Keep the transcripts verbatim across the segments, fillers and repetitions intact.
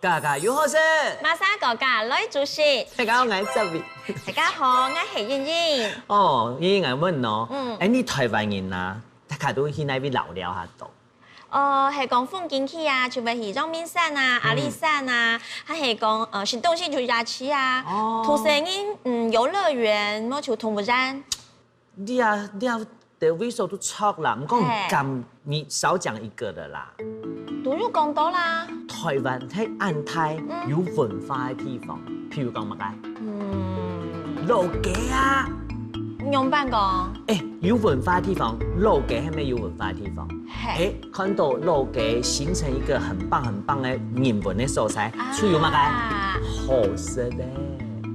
家家有好食。馬莎哥哥來煮食。大家好，𠊎係澤偉。大家好，𠊎係英英。哦，英英，𠊎問哦，嗯。哎，你台灣人啊，大家都去哪位遶尞下多？哦，係講風景區啊，就會去陽明山啊、嗯。阿里山啊，還係講，呃，食東西就夜市啊。哦。土生人，嗯，遊樂園，無就動物園。 你啊，你啊，這位所都著啦，毋過嘿。敢你少講一個的啦。都有講到啦。台灣係恁大，嗯。有文化个地方，譬如講麼个？嗯。老街啊。仰般講？哎，有文化个地方，老街係毋係有文化个地方？嘿。哎，看到老街形成一個很棒很棒个人文个所在，啊。就有麼个？好食个。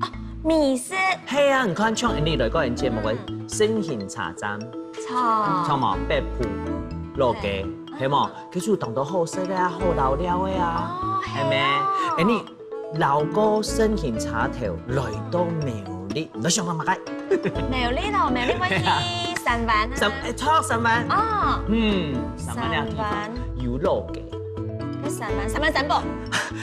啊，美食。嘿啊，你看，像你來過人節目个嗯。 盛行車站，著。著無？北埔、老街，對。係無？佢就當多好食个啊，好遶尞个啊，哦，係無？係哦。哎，你遶過盛行車頭，來到苗栗，你想講麼个？苗栗咯，苗栗會去三灣啊。三，哎，著，三灣。哦。嗯，三灣這地方三灣。有老街。 該三灣，三灣三寶，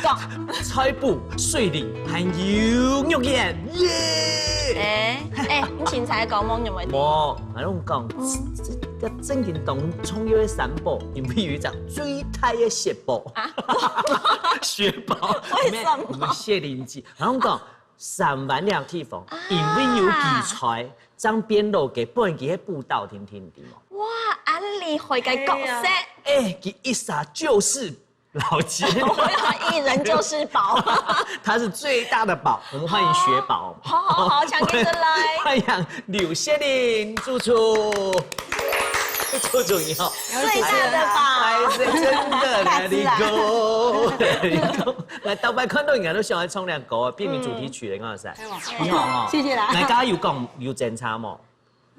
講。菜脯、水梨，還有肉圓，耶！哎，哎，你凊彩講無肉圓。無，𠊎同你講，嗯。這，這，這正經當重要个三寶，因為有一隻最大个雪寶。啊？雪寶。為什麼？毋係，毋係雪靈子。𠊎同你講，三灣這地方，啊。因為有佢在，正變老街，本來佢係步道，定定，知無？哇，恁厲害个角色。哎，佢一下就是 老街。我要一人就是寶。它是最大的寶，我們歡迎雪寶。好，好，好，搶點進來。歡迎劉雪玲主廚。主廚你好。最大的寶。哎，是真的，大隻啊。哪裡go？來，頭擺看到人家都想要唱這歌，變成主題曲了，你看噻。哎呦，你好哈。謝謝啦。來，剛剛有講有爭差無？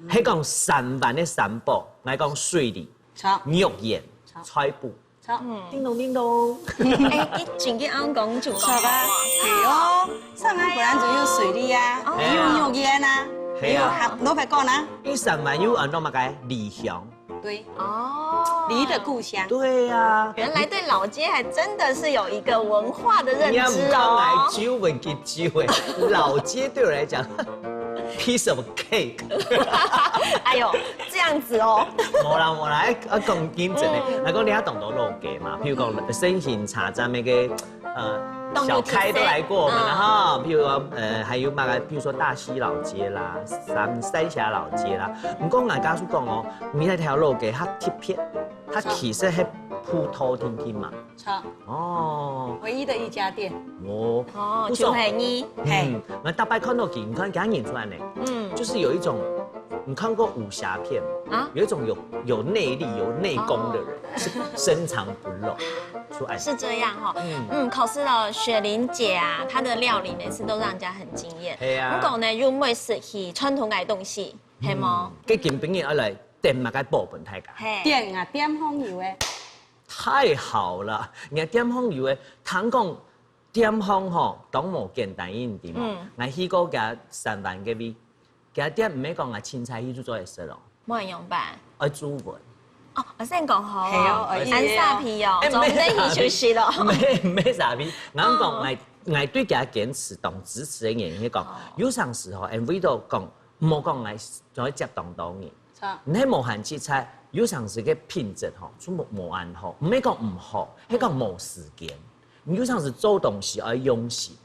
係講三灣个三寶，𠊎講水梨、著。肉圓、著。菜脯。著。嗯。叮咚叮咚。哎，你真个恁講就講著啊，係哦，三灣本來就有水梨啊，哦。有肉圓啊，係啊。有哈，蘿蔔乾啊。因為三灣有恁多麼个梨香。對。哦。梨的故鄉。對啊。原來對老街還真的是有一個文化的認知哦。你也毋講來酒文 酒欸，老街對我來講，piece of cake。哎呦，這樣子哦。無啦，無啦，愛，愛講認真个，嗯。來講，你也當多老街嘛，譬如講，嗯。身形茶站那個，呃，動物小開都來過我們了哈，嗯。譬如說，呃，還有那個，譬如說大溪老街啦，三，三峽老街啦。毋過，𠊎告訴你講哦，你那條老街，它特別，它其實係普通定定嘛。 著。哦。唯一的一家店。哦。哦，不錯。就係你。嗯，嘿。那大概看到你，你看，給他演出來呢，嗯。就是有一種，你看過武俠片嗎？啊？有一種有，有內力、有內功的人，哦。是深藏不露，就愛。是這樣哈。嗯。嗯，可是哦，雪玲姐啊，她的料理每次都讓人家很驚豔。嘿啊。不過呢，又會食去傳統个東西，係無？嗯。這今晡日愛來點麼个寶分大家？嘿。點啊，點紅油个。 太好了，你看店方有个，聽講店方吼，當無簡單，你知無？嗯。𠊎去過佢三灣該位，佢店毋係講𠊎凊彩去就做得食咯。無人用飯。愛注文。哦，𠊎先講好哦，係哦，哎，按沙皮哦，哎，總得去休息咯。毋係，毋係沙皮，𠊎講，哦。𠊎，𠊎對佢堅持當支持个原因係講，哦。有常時吼，因為都講，莫講𠊎，就會接當多人。 著。你係無閒去菜，有常時个品質吼，就無，無恁好。毋係講毋好，係講無時間。你有常時做東西愛用心，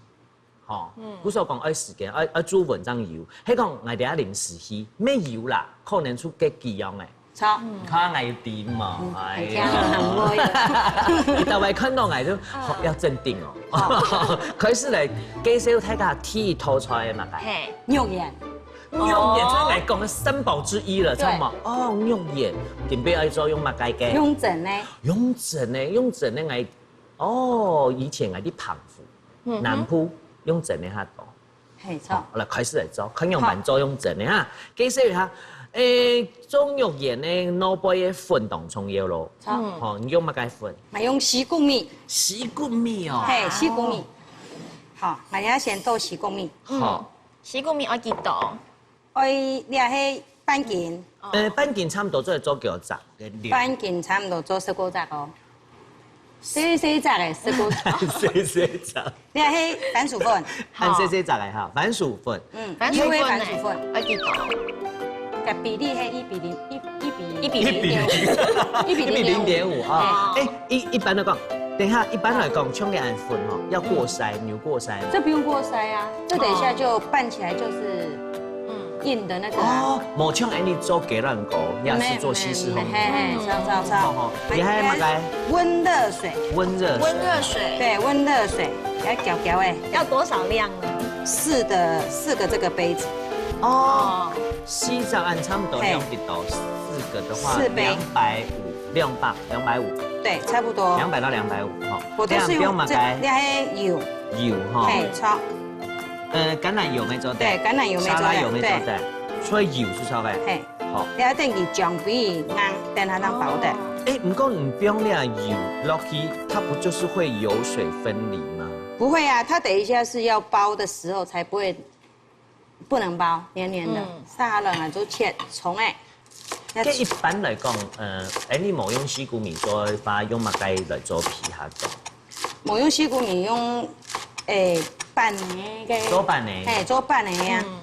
吼。嗯。故所講愛時間，愛，愛注文正有。係講𠊎等下臨時去，乜有啦，可能就該幾樣欸。著。你看𠊎有點嘛，嗯，哎呀。你大概看到𠊎就，嗯。好，要鎮定哦。好。開始來介紹大家第一道菜个麼个？嘿。肉圓。 肉圓就係𠊎講个三寶之一了，哦。著無？哦，肉圓，今晡日愛做用麼个个？用蒸个。用蒸个，用蒸个𠊎，哦，以前𠊎在澎湖，嗯哼。南部用蒸个較多。嘿，著。好，來開始來做，看樣般做用蒸个哈。好。介紹一下，誒，做肉圓个外背个粉當重要咯。著。嗯。吼，你用麼个粉？𠊎用西谷米。西谷米哦。嘿，西谷米。好，𠊎等下先做西谷米。好。嗯。西谷米愛幾多？ 愛這係半斤。哦。呃，半斤差毋多做得做幾隻个量？半斤差毋多做十五隻哦。細細隻个，食過。細細隻。你看，係番薯粉。恁細細隻个哈，番薯粉。嗯，番薯粉呢？因為番薯粉。愛幾多？个比例係一比零，一，一比一比零點五。一比零點五啊。哎，一，一般來講，等一下，一般來講，像這樣粉吼，要過篩，牛過篩嗎？這不用過篩啊，這等一下就拌起來就是，嗯，硬的那個啊。哦，無像恁樣做雞卵糕，也係做西式烘焙。嘿，嘿，炒，炒，炒。好，好，你還有麼个？溫熱水。溫熱水。溫熱水。對，溫熱水，要攪攪欸。要多少量呢？四的，四個這個杯子。哦，四隻恁差不多量幾多？四個的話，四杯。兩百五，兩百，兩百五。對，差不多。兩百到兩百五，吼。我都是用這樣，這樣，不用麼个？你還有油。油，吼。嘿，炒。呃，橄欖油乜做得。對，橄欖油乜做得，沙拉油乜做得，對。所以油係炒个。嘿。好。你要等佢醬比較硬，等下正包得。哦。哎，毋過你放這油落去，它不就是會油水分離嗎？不會啊，它等一下是要包的時候才不會，不能包，黏黏的。嗯。沙拉啊，就切蔥欸。該一般來講，呃，哎，你無用西谷米做个話，用麼个來做皮下糕？無用西谷米，用，誒，粄仔个。做粄仔。嘿，做粄仔啊。嗯。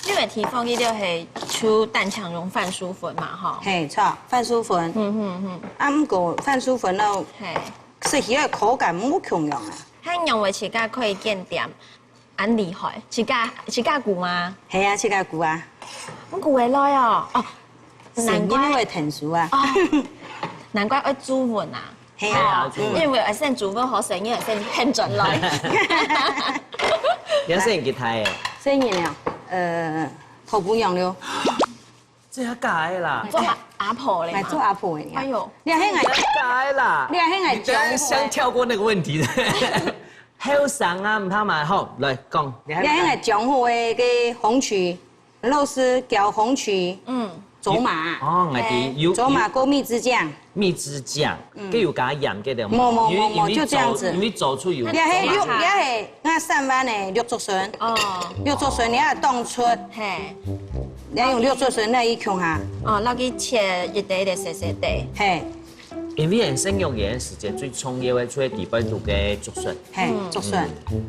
你个地方佢就係出單淨用番薯粉嘛，吼。嘿，著，番薯粉。嗯，嗯，嗯。啊，毋過番薯粉咯，嘿。食起來口感無共樣啊。還認為自家可以揀店，恁厲害，自家，自家煮嗎？係啊，自家煮啊。你煮會來哦？哦，難怪。細人會𢯭手啊。哦，難怪愛注文啊。 係啊，哦，因為愛先煮好，所以愛先現轉來。你愛細人幾大欸？細人啊，呃，頭姑娘了。這下假个啦。做阿，阿婆咧嘛。來做阿婆个呀。哎喲。你還還，這下假个啦。你還還，你等下先跳過那個問題。後生啊，毋怕嘛，好，來講，你還，你還還講好个該紅麴。 老師攪紅麴，嗯。走馬。哦，𠊎知，嘿。有，走馬過蜜汁醬。蜜汁醬，嗯。該有加鹽个對無？無，無，無，無，因為，因為就這樣子。走，因為走出有，這係綠，走馬。這係𠊎三萬个綠竹筍。哦。綠竹筍，你愛當出。嘿。你愛用綠竹筍來去共下。哦，落去切一塊一塊細細塊。嘿。 因為𠊎細肉个時節最重要个就係底背肚个竹筍。嘿，嗯。竹筍。嗯。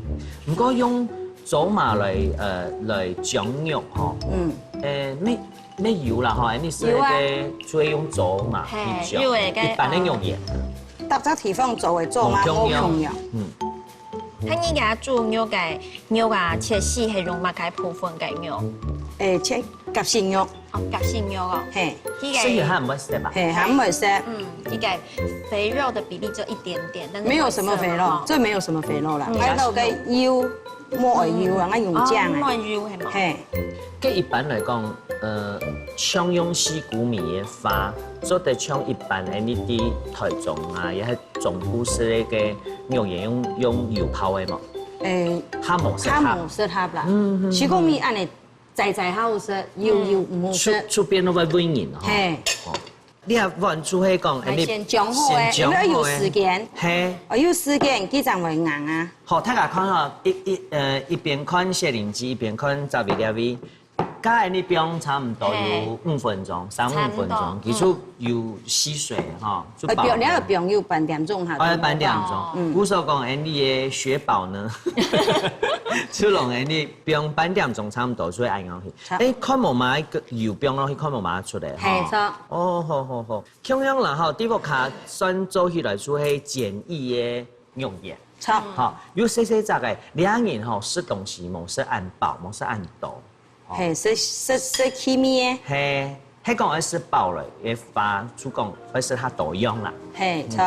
毋過用走馬來，呃，來醬肉吼。嗯。誒，乜，乜有啦吼，你係有啊。該就係用走馬去醬，有啊，該，一般个肉圓。逐隻地方做个走馬無共樣。無共樣。嗯。 佢這下煮肉个，肉啊，切絲係用麼个部分个肉？誒，切夾心肉。哦，夾心肉哦。嘿。這個，所以佢毋會澀吧？嘿，佢毋會澀。嗯，這個肥肉的比例就一點點，但是沒有什麼肥肉，不會澀哦。這沒有什麼肥肉啦。嗯。還有該油，無愛油啊，嗯。愛用醬啊。哦，無愛油係無？嘿。該一般來講，呃，像用四穀米个話，做得像一般个，你在台中啊，也係 中部食个肉圓用，用油泡个無？誒，較無適合。較無適合啦。嗯，嗯，嗯。四穀米恁樣齋齋較好食，油油毋好食。嗯。出，出邊都會燖人吼。嘿。哦。你也換出去講，哎，你先醬好个，先醬好个。因為有時間。嘿。哦，有時間，佢正會硬啊。好，大家看吼，一，一，呃，一邊看雪玲姐，一邊看Zavi這位。 該恁樣放差毋多有五分鐘，嘿。三五分鐘，差毋多，佢就有吸水吼，嗯。就飽了。愛放，你愛放有半點鐘下。哦，愛半點鐘。哦。嗯。故所講，恁樣个雪寶呢，就攏恁樣放半點鐘差毋多，所以恁樣去。差。誒，看無嘛，个油放落去，看無嘛出來吼。嘿，著。哦，好，好，好。共樣啦吼，在屋下算做起來就係簡易个肉圓。著。吼，有細細隻个，這人吼，食東西無食恁飽，無食恁多。 哦。嘿，食，食，食細味个。嘿，係講愛食飽了，个話就講愛食較多樣啦。嘿，嗯。著。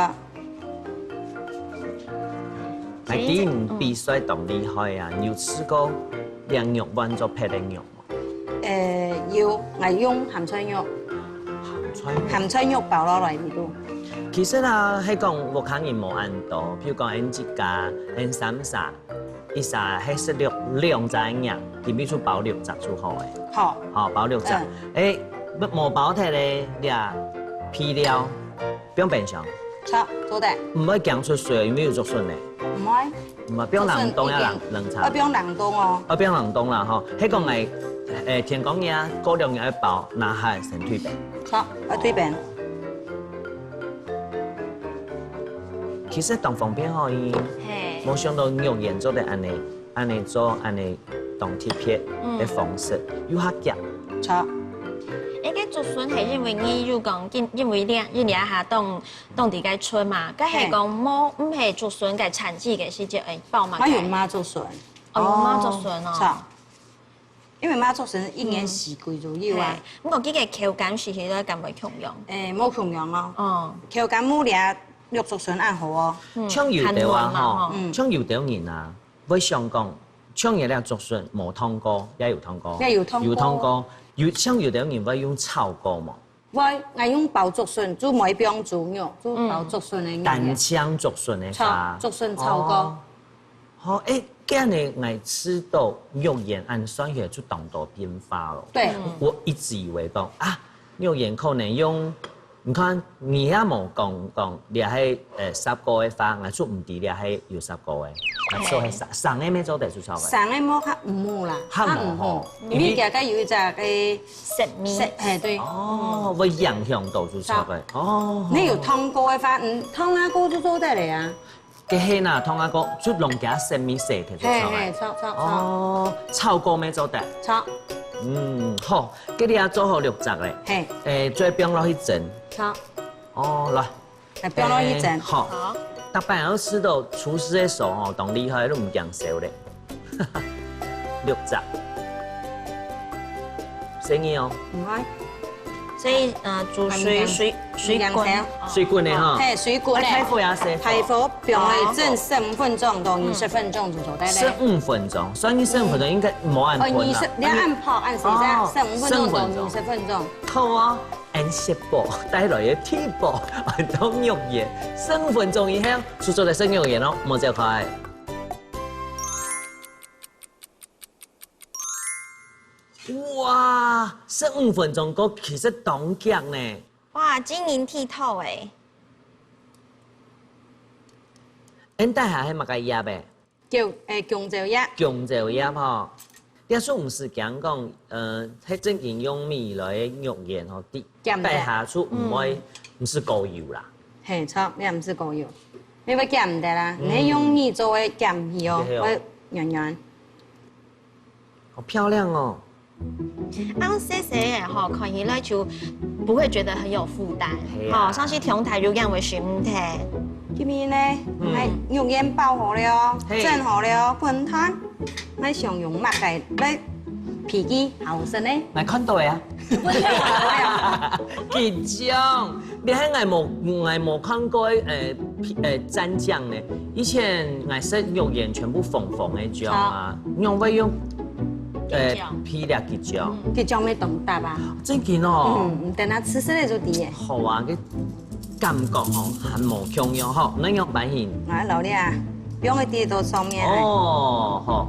𠊎知你比賽當厲害啊，你有試過用肉丸做別个肉無？呃，有，𠊎用鹹菜肉。鹹菜肉。鹹菜肉包落來个都。其實啊，係講屋下人無恁多，譬如講，𠊎一家，𠊎三儕， 一儕係食六，兩隻个人，裡背就包六隻就好个。好。好，包六隻。嗯。誒，無，無包忒个，這配料，放冰箱。著，做得。毋會驚出水，因為有竹筍呢。毋會。毋會，放冷凍也冷，冷藏。愛放冷凍哦。愛放冷凍啦，吼。係講𠊎，誒，天光日啊，過兩日愛包，拿下先退冰。著，愛退冰。其實當方便吼，佢嘿。無想到肉圓做得恁呢，恁呢做，恁呢當特別个方式，嗯。又較遽。著。欸，該竹筍係因為你有講，因，因為你，你這下當，當在該出嘛，該係講無，毋係竹筍个產季个時節，會包嘛？還有麻竹筍。哦，有麻竹筍哦。著。 因為麻竹筍一年四季都有啊。嗯。嘿，毋過佢个口感食起來敢會共樣？欸，無共樣哦。哦。口感無這綠竹筍恁好哦。嗯，像有兜啊，還嫩嘛，吼，吼。嗯。像有兜人啊，會想講，像這綠竹筍無燙過，也有燙過。也有燙過。有燙過，有，像有兜人會用炒過嘛。 會，𠊎用包竹筍，就無放豬肉，就包竹筍个肉圓。嗯。單淨竹筍个話。炒，竹筍炒過。哦。好，欸，恁呢𠊎試著肉圓恁算起來就當多變化囉。對。我一直以為講，啊，肉圓可能用，你看，你也無講，講，這係，呃，煠過个話，𠊎就毋知這係有煠過个。𠊎就係生，生个乜做得就炒个。生个無較毋好啦，較毋好。較毋好。因為佢該有一隻个 色味。色，嘿，對。哦，會影響到就著个。著。哦。你有燙過个話，嗯，燙啊過就做得了啊。該係啦，燙啊過，就弄佢色味洗忒就著个。嘿，嘿，著，著，著。哦，炒過乜做得。著。嗯，好，該你也做好六隻咧。嘿。欸，再放落去蒸。著。哦，來。 來，放落去蒸。欸，好。好。逐擺𠊎試著廚師个手吼，當厲害，都毋驚燒咧。六隻。生意哦。毋會。所以，呃，煮水，水，水滾。毋驚燒。哦。水滾个哈。嘿，水滾个。啊，大火也是。大火放去蒸十五分鐘到二十分鐘就做得咧。十五分鐘，所以你十五分鐘應該無恁哦，滾啦。二十，你愛按泡，按時間，哦，十五分鐘到二十分鐘。十五分鐘。好啊。 恁食飽，帶來个地步，當肉圓，十五分鐘以後，就做得食肉圓囉，莫走開。哇，十五分鐘過，其實當遽呢。哇，晶瑩剔透欸。恁底下係麼个葉欸？ 弓，欸，弓蕉葉。弓蕉葉吼，這就毋使驚講，呃，係正經用米來个肉圓吼，底，鹹个。底下就毋會，嗯。毋使過油啦。嘿，著，這毋使過油，你會鹹毋得啦，嗯。你用米做个鹹去哦，對哦。會軟軟。好漂亮哦。 恁細細个吼，看起來就不會覺得很有負擔，係啊。吼，像係中大肉圓會食毋忒。今日呢，嗯。哎，肉圓包好了，嘿。蒸好了，滾燙，還想用麼个來配佢好食呢？𠊎看著个啊。結晶，你還𠊎無，𠊎無看過，呃，呃，蘸醬呢。以前𠊎食肉圓全部紅紅个醬啊，仰會用 呃，結晶。配這結晶。嗯。結晶乜當搭啊。正經哦。嗯，等下試食个就知个。好啊，該感覺吼，還無共樣吼，恁樣版型。啊，老弟啊，放一滴到上面來。哦，好。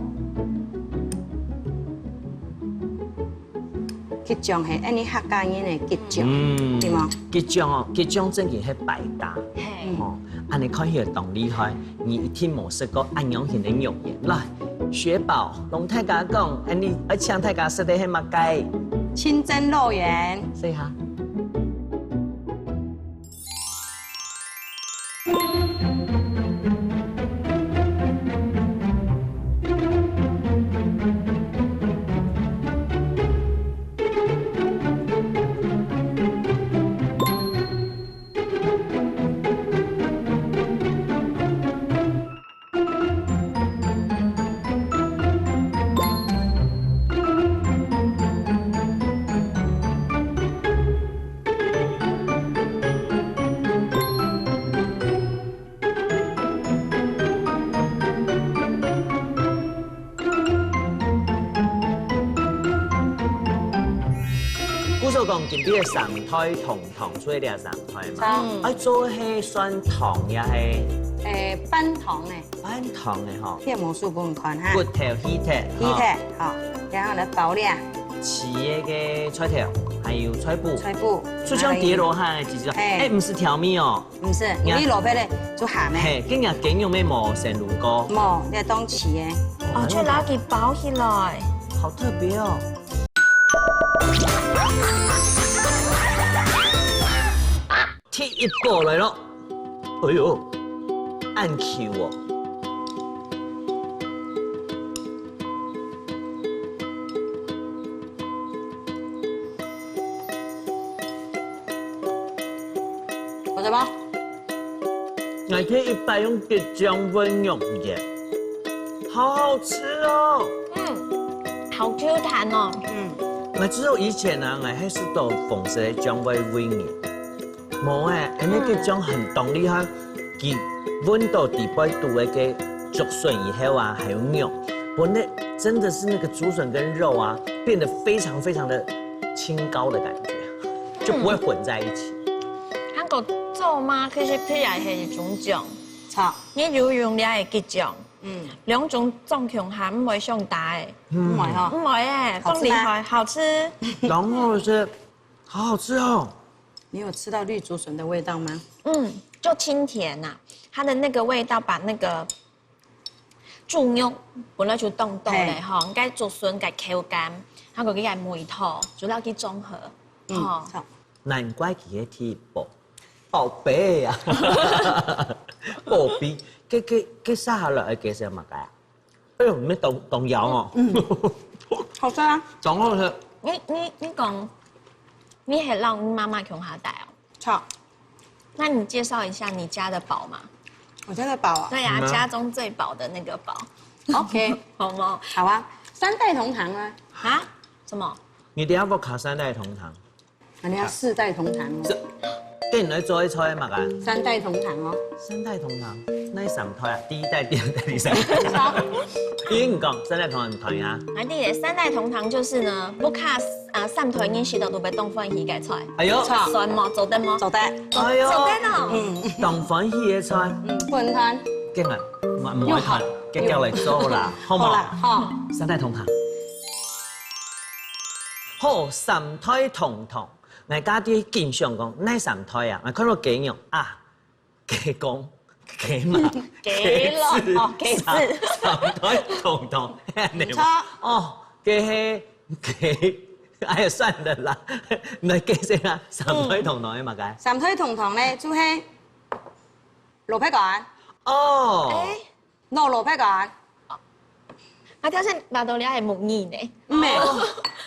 結晶係，恁呢客家人个結晶，嗯，對無？結晶哦，結晶正經係百搭。嘿。吼，恁呢看起來當厲害。 你一定無食過恁樣形个肉圓。來，雪寶，同大家講，恁呢愛請大家食个係麼个？清蒸肉圓。試一下。 故所講，今晡日个三代同 堂，除了這三代嘛。嗯。啊，做个係算堂也係？誒，半堂呢。半堂个吼。這魔術分你看哈。骨頭、氣體，氣體，吼，然後來包了。切个菜頭，還有菜脯。菜脯。就像疊羅漢个，其實，哎。哎，毋使調味哦。毋使，有哩蘿蔔咧，就鹹个。嘿，跟人家雞肉乜無先滷過。無，這當切个。哦，就拿去包起來。好特別哦。 第一步來咯。哎喲，恁Q哦。好吃吗？我第一擺用桔醬炆肉圓，好好吃哦。嗯，好Q彈哦。嗯，我知道以前啊，我還係到紅色个醬會炆嘅。 無欸，恁呢桔醬很當厲害，佢炆到底背肚个竹筍以後啊，還有肉，本來真的是那個竹筍跟肉啊，變得非常非常的清膏的感覺，就不會混在一起。韓國做嘛，其實佢也係一種醬，著，你有用這个桔醬，嗯，兩種醬共下毋會相打欸，毋會哈，毋會欸，好吃嗎？當厲害，好吃。然後是，好好吃哦。 你有吃到綠竹筍的味道嗎？嗯，就清甜呐、它的那個味道把那個豬肉本來就凍凍的吼，該竹筍个口感，還有佢个味道，主要去中和，嗯，吼。好。難怪佢个第一寶，寶貝啊，寶貝，該該該接下來个係麼个啊？ 哎喲，你們懂懂搖哦。嗯，好吃啊。懂好吃。你你你講，你還讓你媽媽共下戴哦？著。那你介紹一下你家的寶嘛？我家的寶啊？對呀、嗯啊家中最寶的那個寶。OK，好嗎？好啊，三代同堂啊。啊？什麼？你等下不卡三代同堂？ 人家四代同堂哦。這，跟你來做一菜嘛个？三代同堂哦。三代同堂，哪三代啊？第一代、第二代、第三代。好。你講三代同堂啊？來，第一，三代同堂就是呢，不卡啊，三代人食到都會當歡喜个菜。哎喲，著。算無？做得無？做得。哎喲，做得哦。嗯，當歡喜个菜。嗯，不能斷。跟啊，我毋愛斷，繼續來做啦，好無？好啦，好。三代同堂。好，三代同堂。 𠊎家己緊想講，哪三代啊？𠊎看到雞肉啊，雞公、雞嫲、雞卵哦，雞子。三，三代同堂，毋著。哦，雞係雞，哎呀，算了啦，來解釋啊，三代同堂係麼个？三代同堂呢，就係蘿蔔乾。哦。哎， 老蘿蔔乾。啊，但是拿到了還無味呢。毋係，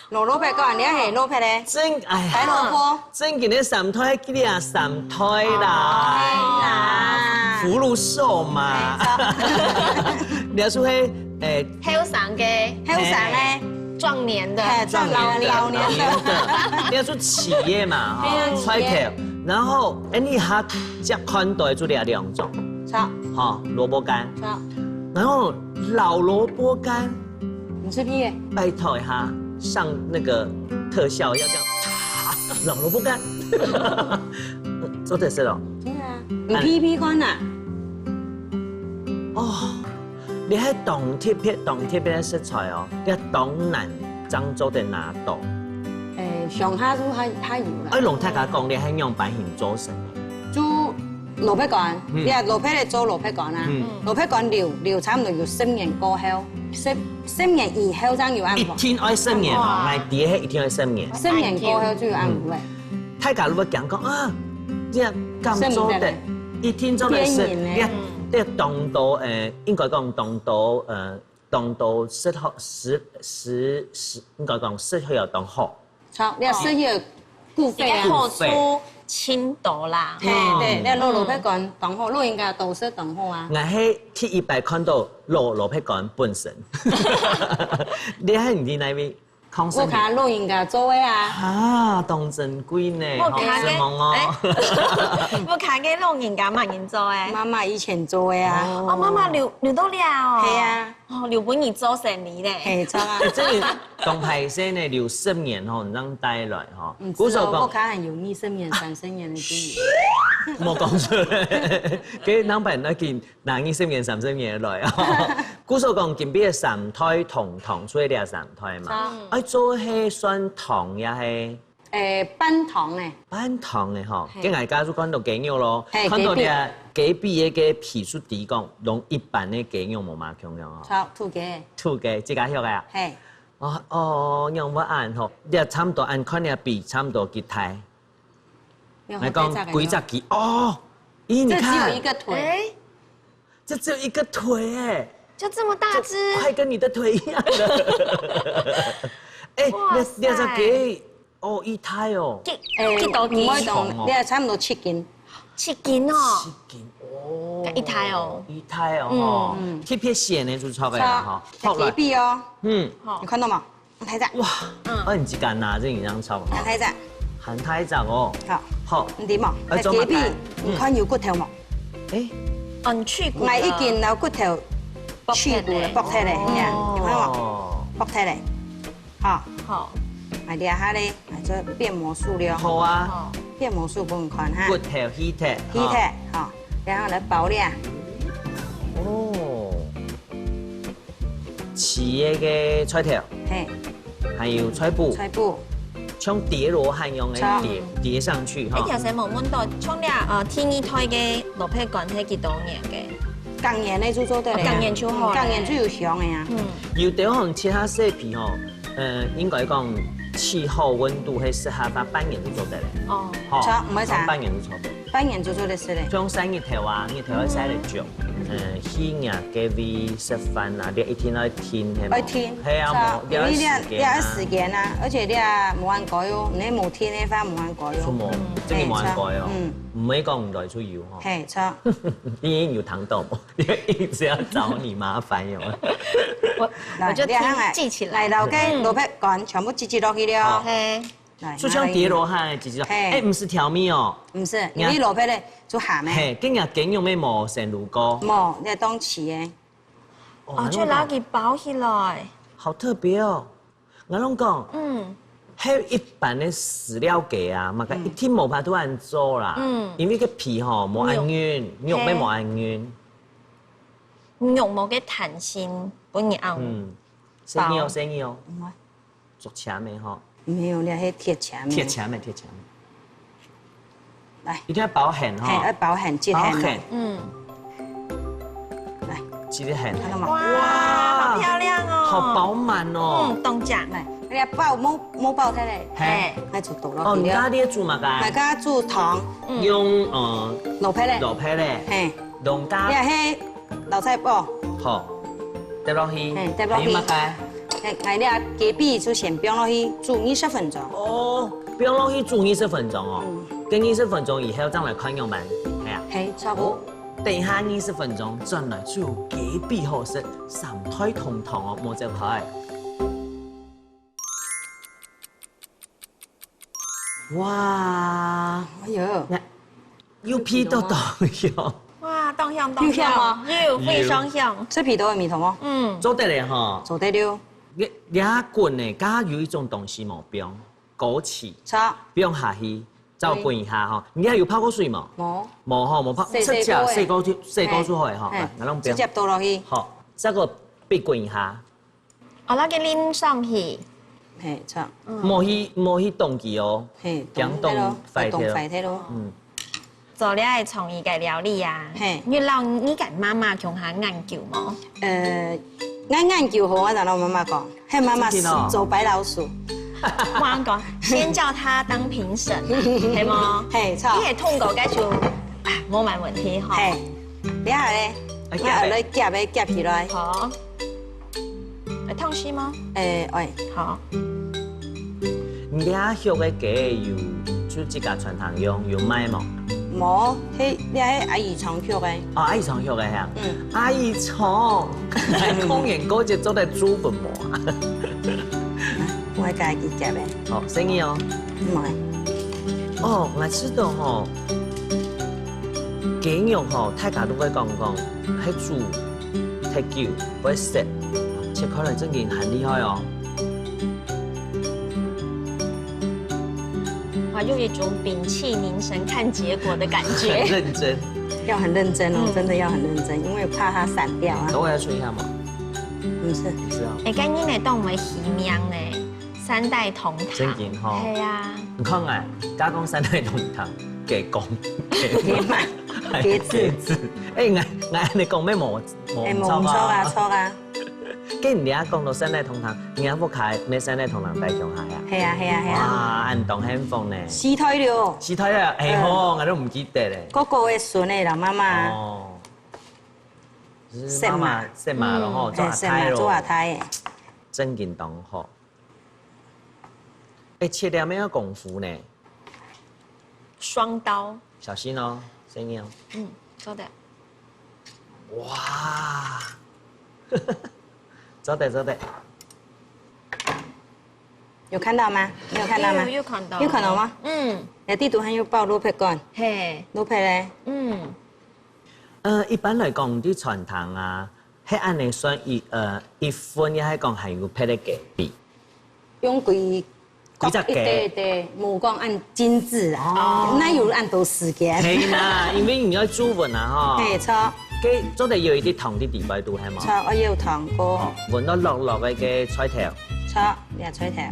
老蘿蔔乾，你還係蘿蔔咧？真，哎呀，白蘿蔔。正經个三代，佢个三代啦，哎呀，福祿壽嘛。你係，哎，後生个，後生个，壯年的，哎，壯年的，老年的，你係企業嘛，哈，哎呀，企業。然後，哎，你還只看到就這兩種。 著。好，蘿蔔乾。著。然後老蘿蔔乾，你食咩个？拜託一下，上那個特效要這樣，老蘿蔔乾，做得食哦。對啊，你鼻鼻看啊。哦，你還當特別，當特別个食材哦，你當難正做得拿到。誒，上下就還，還有啦。哎，同大家講，你還仰般形做成个？ 就蘿蔔乾，嗯。你啊，蘿蔔來做蘿蔔乾啊。嗯。蘿蔔乾留，留差不多有十年過後，十，十年以後正有恁好。一定愛十年哦，哇。𠊎知係一定愛十年。十年過後就有恁好咧。嗯。大家如果講講啊，這樣敢做得，十年的一定做得食，邊緣呢。你啊，這當多，呃，應該講當多，呃，當多食好，食，食，食，應該講食好當好。 著，你愛食个顧肺啊。一個好處，清肚啦。嘿，對，你老蘿蔔乾當好，老人家多食當好啊。𠊎係第一擺看到老蘿蔔乾本身。你還毋知哪位？康生。屋下老人家做个啊。啊，當珍貴呢，屋下个，好承蒙哦。哎，屋下个老人家麼人做个？媽媽以前做个啊。哦，媽媽留，留到了哦。係啊。 哦，留分你做生理咧。嘿，著啊。哎，這個當歹勢呢，留十年吼，你正帶來吼。嗯，故所講，知哦，屋下還有二十年、三十年个經驗。莫講出來，該兩百那緊拿二十年、三十年來哦。故所講，今晡日三代同堂，除了這三代嘛，著。哎，做係算堂也係 誒，半堂誒。半堂誒吼，嘿。該𠊎家就看到雞肉咯，嘿，看到這雞髀个皮就知講，同一般个雞肉無麼共樣哦。著，土雞。土雞，自家畜个啊？嘿。哦，哦，仰會恁吼？這差不多恁看這比差不多幾大。來講，幾隻雞，哦，咦，你看。這只有一個腿。誒。這只有一個腿欸，就這麼大隻。這快跟你的腿一樣了。欸，哇塞。你，你這雞，哦，一胎哦。幾，欸，幾多斤？毋會動，重哦。你也差不多七斤。七斤哦。七斤哦。一胎哦。一胎哦，嗯。吼，嗯。特別鮮个就出來了哈。著，好，來。雞髀哦。嗯。好。你看到嗎？ 大隻。哇，嗯。啊，你自家拿這樣炒啊？還大隻。還大隻哦。好。好。你知無？欸，做麼个？雞髀，嗯。你看有骨頭無？欸。哦，你去骨了。𠊎已經拿骨頭去骨了，剝忒了。剝忒了，哦。你看無？哦。剝忒了。好。好。來，這下咧，來做變魔術了。好啊。好。變魔術分你看哈。骨頭去忒，去忒，哈。好。然後來包咧。哦。 切个菜頭，嘿。還有菜脯，菜脯。像疊羅漢一樣个疊，疊上去哈。欸，頭先無問到，像這，呃，第二胎个蘿蔔乾係幾多年个？隔年个就做得了。哦，隔年就好了。嗯，隔年就有香个啊。嗯。有兜吼，切較細皮吼，呃，應該講氣候溫度係適合，大概半年就做得了。哦。好，著，毋會差。半年就差不多。 半年就做得食咧。像曬日頭啊，日頭愛曬得足，嗯，去若該位食飯啊，你一定愛停，係無？愛停，係啊，著，無，你愛時間啊。因為你愛，你愛時間啊，而且你也無恁該哦，你無停个話無恁該哦。係無？嗯。真个無恁該哦。嘿，著，嗯。毋會講毋來就有吼。嘿，著。你有聽到無？你一直要找你麻煩喲。我，來，我就聽，你看啊，記起來。來，摎該蘿蔔乾全部擠擠落去了。好。嘿。 來，就像疊羅漢个，直接，嘿。欸，毋使調味哦。毋使，因為蘿蔔咧就鹹个。嘿，跟人家雞肉咩無先滷過。無，你愛當起个。哦，哦，就摎佢包起來。好特別哦。𠊎摎你講，嗯。係一般个飼料雞啊，嘛个一定無法度恁做啦。嗯。因為个皮吼，無恁韌，肉，肉咩無恁韌。嘿。肉無个彈性，分你拗。嗯。細義哦，包。細義哦。嗯。 竹籤个吼。沒有，你係鐵籤个。鐵籤个，鐵籤个。來。一定要包很吼。嘿，要包很，擠很哦。包很。嗯。來。擠得很。看到嗎？哇，哇，好漂亮哦。好飽滿哦。嗯，當靚。來，你要包，無，無包忒咧。嘿。嘿，那就倒落去了。哦，你家己煮麼个？來，家己煮湯。嗯。用，呃，蘿蔔咧。蘿蔔咧。嘿。弄加。你係 老菜脯。好，跌落去。嘿，跌落去。還有麼个？嘿，𠊎這雞髀就先放落去煮二十分鐘。哦，放落去煮二十分鐘哦。嗯。該二十分鐘以後正來看樣般，係啊。嘿，差不多。哦，等一下二十分鐘轉來煮雞髀好食，三代同堂哦，莫走開。哇，哎喲。那 有鼻到當香。哇，當香，當香。有香無？有，非常香。有。出鼻到个味道無？嗯。做得了吼。做得了。你，你滾呢，剛剛有一種東西無放，枸杞。著。放下去，再滾一下吼。你還有泡過水無？無。無吼，無泡，細細个。直接洗過就，洗過就好了吼。嘿。來，來，讓我們不要。直接倒落去。好，這個必滾一下。 哦，那個淋上去。嘿，著。嗯。莫去，莫去動佢哦，嘿，驚動壞忒咯。動壞忒咯。嗯。做這個創意个料理啊，嘿。你摎你个媽媽共下研究無？呃，𠊎研究好，𠊎就摎媽媽講，嘿，媽媽真的哦。是做白老鼠。我講，先叫她當評審，係無？嘿，著。你也通過，該就，啊，無麼問題吼。嘿，這下咧，哎，𠊎愛來夾个，夾起來。好。 會燙手嗎？欸，會。好。你這畜个雞有，就自家餐廳用，有賣無？無，係，這係阿姨常畜个。哦，阿姨常畜个係啊。嗯。阿姨常，來，過年過節做得煮分無啊？𠊎家己夾个。好，生意哦。毋係。哦，𠊎知道吼，雞肉吼，大家都會講講，係煮 忒久會澀，切開來正經很厲害哦。哇，又有一種屏氣凝神看結果的感覺。很認真。要很認真哦，嗯。真的要很認真，因為怕它散掉啊。等我要吹一下嘛。毋係。毋係啊。欸，該恁樣當毋會虛名呢。 三代同堂。正經吼。係啊。你看啊，家講三代同堂，雞公，雞嫲，雞子。雞子。欸，𠊎，𠊎恁樣講，乜無，無，欸，無毋著啊，毋著啊，著啊。該你這下講到三代同堂，你這屋下乜三代同堂戴共下呀？係啊，係啊，係啊。哇，恁當幸福呢。四代了。四代了，欸，嗯。吼，𠊎都毋記得咧。哥哥个孫仔啦，媽媽。哦。媽媽，媽媽了吼，嗯，做阿太咯，哎，做阿太。正經當好。哎，切了沒有功夫呢？雙刀。小心哦，小心哦。嗯，做得。哇，做得做得。有看到嗎？你有看到嗎？有，有看到。有看到嗎？嗯。哎，地圖還有包蘿蔔乾。嘿。蘿蔔嘞？嗯。呃，一般來講，在餐廳啊，係恁樣算一，呃，一份，也係講還有別个價位？用幾，幾隻雞？一隻一隻，無講恁精緻啊。哦。哪有恁多時間？係啦，因為你愛煮飯啊，吼。嘿，著。該做得有一滴糖在底背肚，係無？著，我有糖過。哦，搵到落落个个菜頭。著，這菜頭。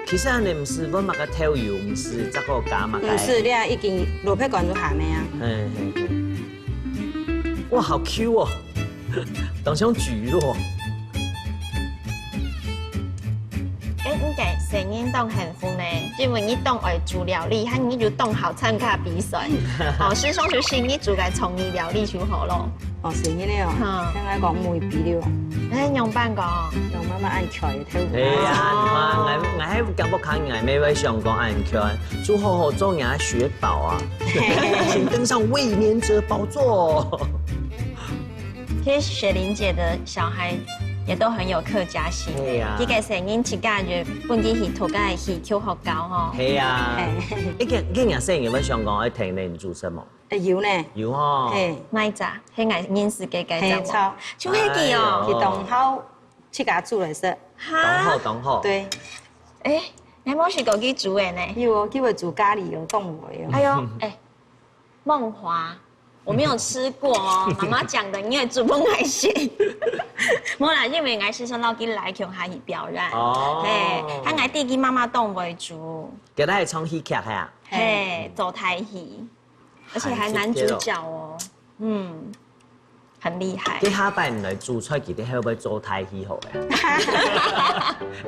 其實恁樣毋使搵麼个豆油，毋使再過加麼个。毋使，這已經蘿蔔乾就鹹个啊。嘿嘿嘿。哇，好Q哦！ 當像蒟蒻。哎，你个細人當幸福呢，因為你當愛煮料理，還你就當好參加比賽。哦，師兄就信你煮个創意料理就好咯。哦，細人了哦，嗯。聽𠊎講無比了。哎，仰般講？用媽媽恁𤸁个頭。哎呀，你看，𠊎，𠊎還講不看，𠊎妹妹想講恁𤸁，煮好好做，人家雪寶啊，請登上衛冕者寶座。 其實雪玲姐的小孩也都很有客家心。係啊。佢个細人自家就分佢去讀个戲曲學校吼。係啊。嘿。一个，一个細人會想講愛聽你煮食無？哎，有呢。有吼。嘿。哪一隻？係𠊎認識个該隻無？嘿，著。就係佢哦。哎喲。佢當好自家煮來食。哈？當好，當好。對。哎，你有無試過佢煮个呢？有哦，佢會煮咖哩哦，當會哦。哎喲，哎， 夢華，我沒有吃過哦，媽媽講的，你也煮分𠊎食。無啦，因為𠊎係想到佢來共下去表演。哦。嘿，佢𠊎知佢媽媽當會煮。佢係唱戲劇係啊？嘿，做台戲，而且還男主角哦。嗯。 很厲害。這下擺你來煮菜，佢兜會毋會做大戲好咧？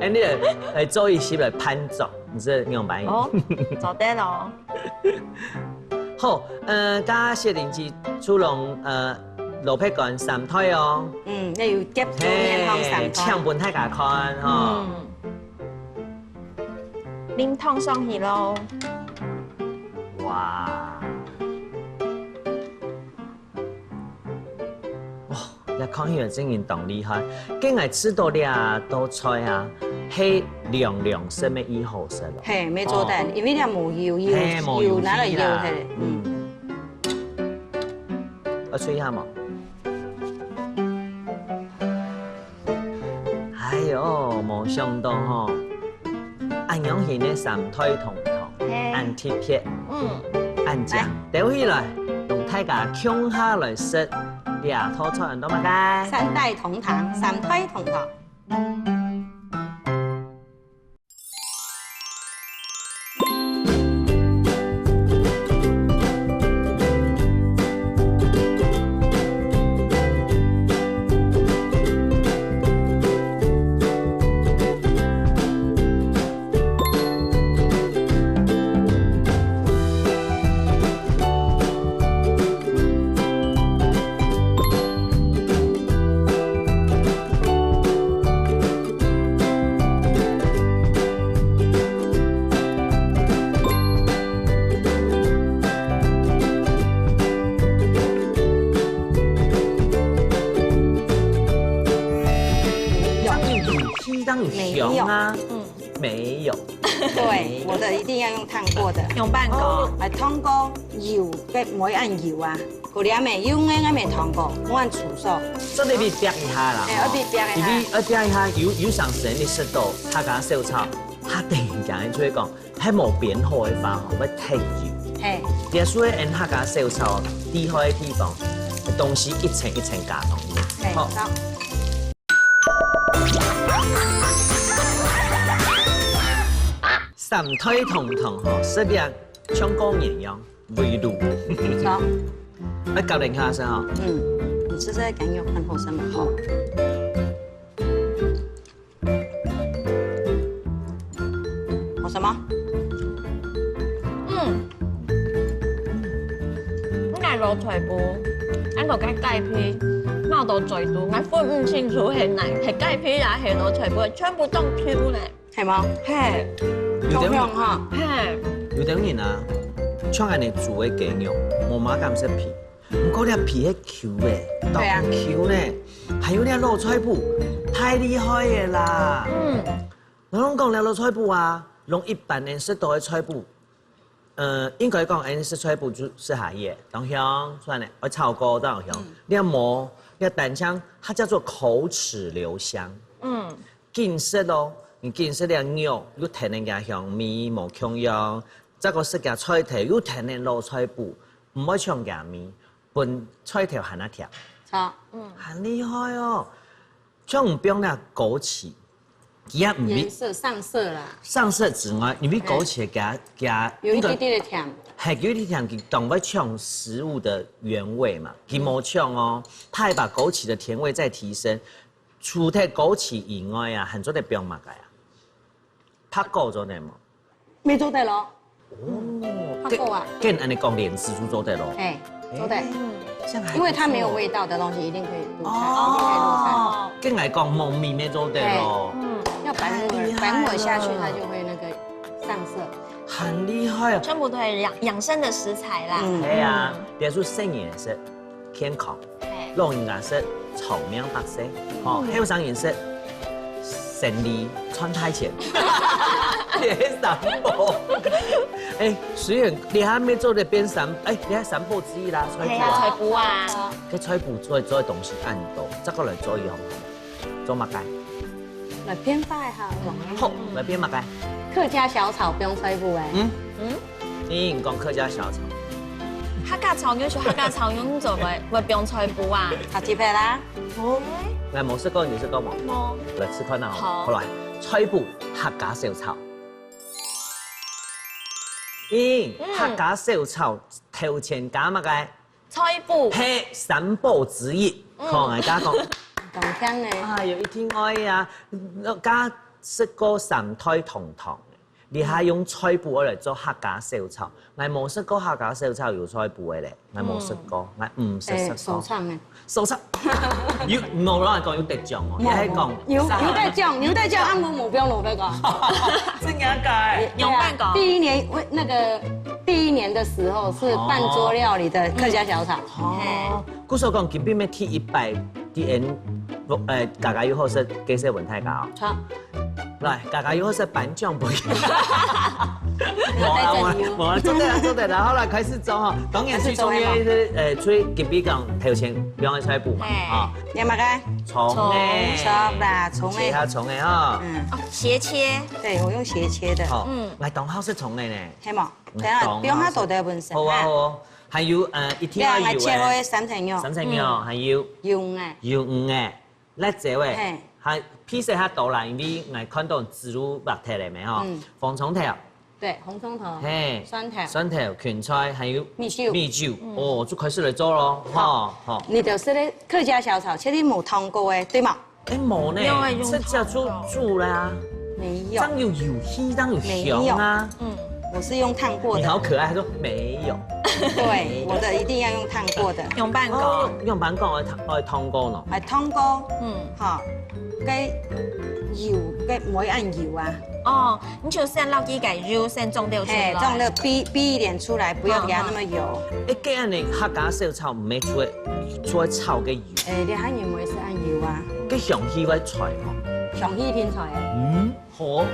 哎，你來，來做一集來伴奏，你係仰般？哦，做得咯。好，呃，該雪玲姐，就用，呃，蘿蔔乾三代哦。嗯，愛有夾做面項三代。嘿，請分大家看吼。嗯。淋湯上去咯。哇。 哇，這看起來真經當厲害。該𠊎試著這道菜啊，係涼涼食乜已好食咯。嘿，無錯个，哦。因為這無油，油，嘿，無油油拿來油，脂啦。嘿，嗯。嗯。愛吹一下無？哎喲，無想到吼，恁樣形个三代同堂，嘿。恁特別，嗯。恁靚。來。兜起來，同大家共下來食這道菜，安到麼个？三代同堂，三代同堂。 有，有，有，有香啊。沒有。嗯。沒有。對，我的一定要用燙過的。用燙過。哦。來，燙過油，該毋會恁油啊。 過了沒？有，𠊎，𠊎無燙過，無恁粗疏。做得愛煏一下啦，哎，吼。愛煏一下。因為愛煏一下，有，有常時你食到客家小炒，佢突然間就會講，還無煏好个話吼，會忒油。嘿。這所以𠊎客家小炒厲害个地方，東西一層一層加上去。嘿，好。好。三代同堂吼，食了像過年樣。 圍爐。好。愛搞點下先哈。嗯，你吃這個感覺很好吃嘛，吼。好吃嗎？嗯。你來老菜脯，恁个該雞皮，肉到嘴肚，𠊎分毋清楚係哪，係雞皮也係老菜脯，全部當Q呢。係無？係，有兜人，香香哈。係，有兜人啊，像恁樣煮个雞肉，無麼敢食皮，毋過這皮係Q个，對啊。當Q呢，還有這老菜脯，太厲害个啦！嗯，𠊎同你講，這老菜脯啊，同一般人食到个菜脯， 呃，應該講，恁樣食菜脯就食下去个，當香，出來呢，愛炒過，當香。嗯。這無，這單淨，它叫做口齒留香。嗯。緊食哦，你緊食這肉，又添等佢香味，無共樣。再過食佢菜頭，又添等老菜脯，毋會搶佢味，分菜頭還較甜。好，嗯。很厲害哦。像毋放這枸杞，佢也毋會顏色上色啦。上色之外，因為枸杞佢，佢有一滴滴个甜。係，有一滴甜，佢當會搶食物的原味嘛，佢無搶哦，他還把枸杞的甜味再提升。除忒枸杞以外啊，還做得放麼个啊？白果做得無？乜做得咯。哦，白果啊。跟，跟恁樣講，蓮子就做得咯。哎，做得。哎，這樣還不錯。因為它沒有味道的東西，一定可以入菜，哦，一定可以入菜。跟來講，木耳乜做得咯。哎，嗯，要白木耳，太厲害了。白木耳下去，它就會那個上色。很厲害啊。全部都係養，養生的食材啦。嗯。係啊，嗯。這係生人食，健康。哎。老人家食，長命百歲。哦，嗯。後生人食， 生理賺大錢。這係三寶。哎，雖然這下乜做得變三，哎，這下三寶之一啦，菜脯啊。係啊，菜脯啊。該菜脯做，做个東西恁多，再過來做一項，做麼个？來變化一下。好，來變麼个？客家小炒不用菜脯哎。嗯。嗯？你講客家小炒。客家炒肉就客家炒肉，你做會，會放菜脯啊？炒雞皮啦。 哦。𠊎無食過，你食過無？無。來試看啊，好。好來，菜脯客家小炒。咦，嗯。客家小炒頭前加麼个？菜脯。係，三寶之一。嗯。好，𠊎加講。當香呢。啊，有一定愛啊，該食過三代同堂。 這下用菜脯來做客家小炒，𠊎無食過客家小炒有菜脯个咧，𠊎無食過，𠊎毋識食過。哎，收場呢？收場。有，無啦，講有得獎哦，無，也係講有，有得獎，有得獎，啊，𠊎無標，我無講。真的假的？對啊，有辦過。第一年，我，那個，第一年的時候是半桌料理的客家小炒。哦。嘿。故所講，今晡日第一擺，D N，呃，家家有好食，介紹分大家哦。好。 來，家家有好食頒獎杯。無啦，無啦，無啦，做得啦，做得啦，好啦，開始做吼。當然最重要个係，呃，最特別講頭前兩个菜脯嘛，嘿。啊。你麼个？蔥欸，蔥啦，蔥欸。切下蔥欸哈。嗯。哦，斜切。對，我用斜切的。好，嗯。𠊎當好食蔥欸呢。係無？嗯，等下，當好食。放下肚底本身。好啊，哈。好啊。還有，呃，一定要有欸。你看，𠊎切好个三層肉。三層肉，嗯。還有。魷魚欸。魷魚欸。 辣椒欸，嘿。還配色較多啦，因為𠊎看到豬肉白忒了沒吼，嗯。紅蔥頭。對，紅蔥頭，嘿，蒜頭。蒜頭、芹菜，還有米酒。米酒，嗯。哦，就開始來做咯，好。吼，吼。你就是咧客家小炒，確定無燙過欸，對嗎？欸，無呢，沒有欸，用直接就煮啦。沒有。這樣有油氣，這樣有香啊。沒有。嗯。我是用燙過的。你好可愛，他說沒有。對，我的一定要用燙過的。用半個。哦，用，用半個來燙，來燙過咯。來燙過，嗯。吼，該油，該毋會恁油啊。哦，你就先落去該油先裝掉出來。嘿，裝了熹，熹一點出來，不要給它那麼油。哦，哦。欸，該恁樣客家小炒毋係出來，出來炒个油。欸，你還以為是恁油啊？該香氣會出來吼。香氣一定出來。嗯，好。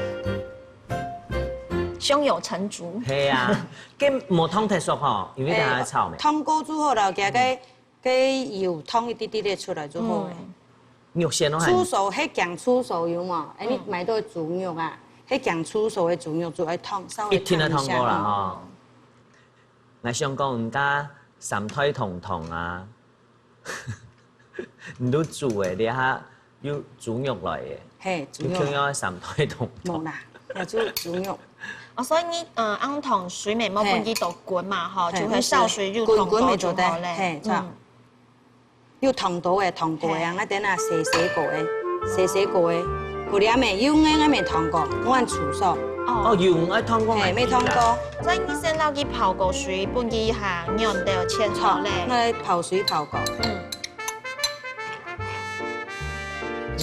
胸有成竹。係啊，該無燙忒熟吼，因為等下炒咩。欸，燙過之後了，佢該，嗯。該油燙一滴滴仔出來就好欸。嗯。肉先攏還。豬手，係講豬手有無？欸，你，嗯。買到豬肉啊，係講豬手个豬肉就愛燙，稍微燙一下。一定愛燙過啦吼。嗯。𠊎想講，人家三代同堂啊， 你都煮欸，這下又豬肉來欸，嘿，豬肉。你共樣三代同堂。無啦，𠊎煮豬肉。哦，所以你，呃，紅糖水乜莫分佢多滾嘛，吼，嘿。就係燒水又燙過就好咧。滾滾乜做得，嘿，著。嗯。又燙過欸，燙過欸，嘿。啊，𠊎等下洗洗過欸，洗洗過欸，不然乜用欸，𠊎乜燙過，𠊎煮熟。哦。哦，用愛燙過，嘿，乜燙過。所以你先落去泡過水，分佢下軟到切好咧。好，𠊎泡水泡過。嗯。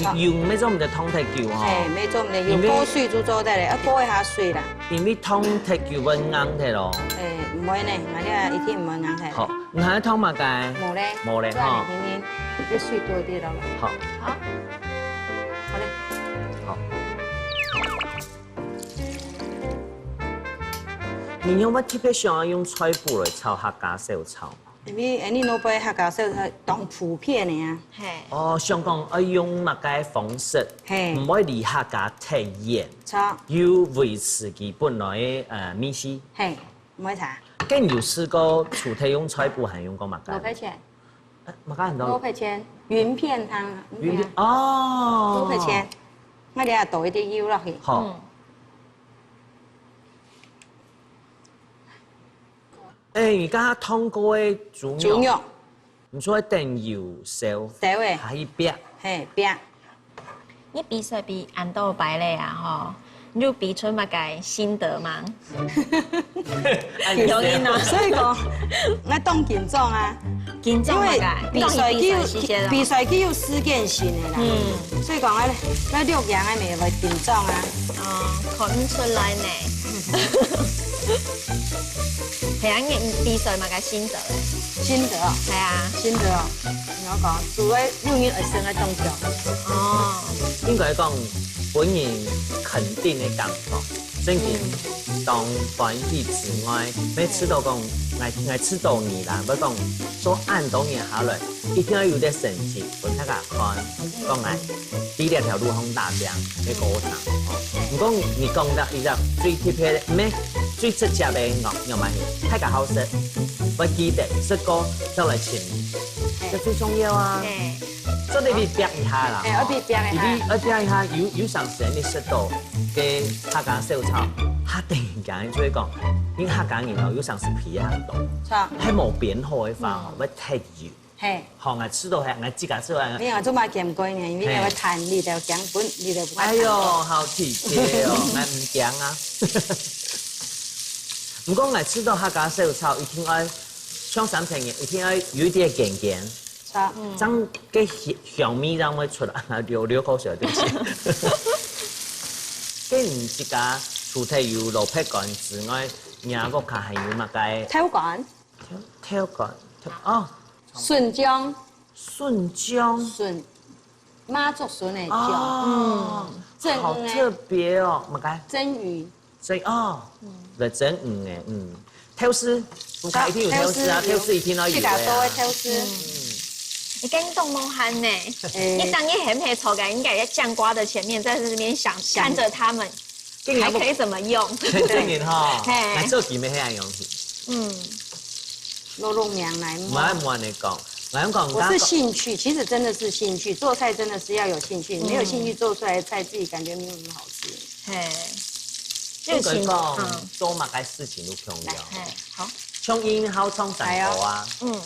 好。油毋係做毋得燙忒久吼。嘿，毋係做毋得，因為有過水就做得了，愛過一下水啦。因為燙忒久會硬忒咯。誒，毋會呢，𠊎這一定毋會硬忒。好，你還愛燙麼个？無咧。無咧吼。不然你聽聽，這水多一點了。好。好。好咧。好。你有無特別想要用菜脯來炒客家小炒？ 因為恁呢老輩客家小炒當普遍个啊。嘿。哦，想講愛用麼个方式，嘿。毋會離客家忒遠，著。又維持佢本來个，呃，味緒。嘿，毋會差。該你有試過除忒用菜脯，還用過麼个？蘿蔔圈。呃，麼个很多？蘿蔔圈，雲片湯啊。雲片，哦。蘿蔔圈，𠊎等下倒一點油落去。好。嗯。 誒，你剛剛燙過个豬肉，豬肉。你說等油燒，燒誒。還去煏。嘿，煏。你比賽比恁多擺咧啊吼，你有比出麼个心得嗎？有影啊。所以講，𠊎當緊張啊。緊張麼个？因為比賽佢有，你當時比賽時節咯。比賽佢有時間性个啦。嗯。所以講，𠊎，𠊎錄影个時節會緊張啊。哦，看毋出來呢。 係啊，你比賽麼个心得咧？心得哦。係啊。心得哦。你要講，主要有人會生个動作。哦。應該講，分人肯定个感覺，正經當歡喜之外，嗯。也知道講，𠊎，𠊎知道你啦，要講做恁多年下來，一定要有點成績，分大家看，講來。 在這條路項打拚个過程，吼。毋過你講到一隻最特別个，毋係，最直接个，𠊎，𠊎嘛係，大家好食，會記得，食過再來尋你，這最重要啊。嘿。做得愛比一下啦，嘿，愛比一下。吼。因為愛比一下，有，有常時你食到个客家小炒，佢突然間就會講，因為客家人吼，有常時皮很多，著。還無變好个話吼，嗯。會忒油。 嘿。吼，𠊎試著係，𠊎自家試著係。你啊，做麼个嫌貴呢？因為𠊎會趁你兜驚本，你兜毋敢趁。哎喲，好體貼哦，𠊎毋驚啊。毋過𠊎試著客家小炒一定愛，像三層肉，一定愛有一點鹹鹹，著。嗯。正个香，香味正會出來，流，流口水，對不起。該你自家除忒有蘿蔔乾之外，你屋下還有麼个？豆乾。 豆，豆乾，豆，哦。筍醬。筍醬。筍，麻竹筍个醬。哦，嗯，蒸魚个。好特別哦，麼个？蒸魚。蒸，哦，嗯。來蒸魚个，嗯。豆豉，屋下一定有豆豉啊，豆豉，豆豉一定要有个啊。自家做个豆豉。嗯。你跟你當無閒呢，哎。你當然很會炒个，應該在醬瓜的前面，在這邊想，想。看著他們。 還可以怎麼用？真个吼，嘿。來做佢乜係恁樣去。嗯。落落名來摸。毋係，毋係你講，𠊎講，我是興趣，其實真的是興趣，做菜真的是要有興趣，沒有興趣做出來的菜自己感覺沒有那麼好吃。嘿。應該講，嗯。做麼个事情都重要。來，嘿，好。像英豪唱山歌啊，哎呀，嗯。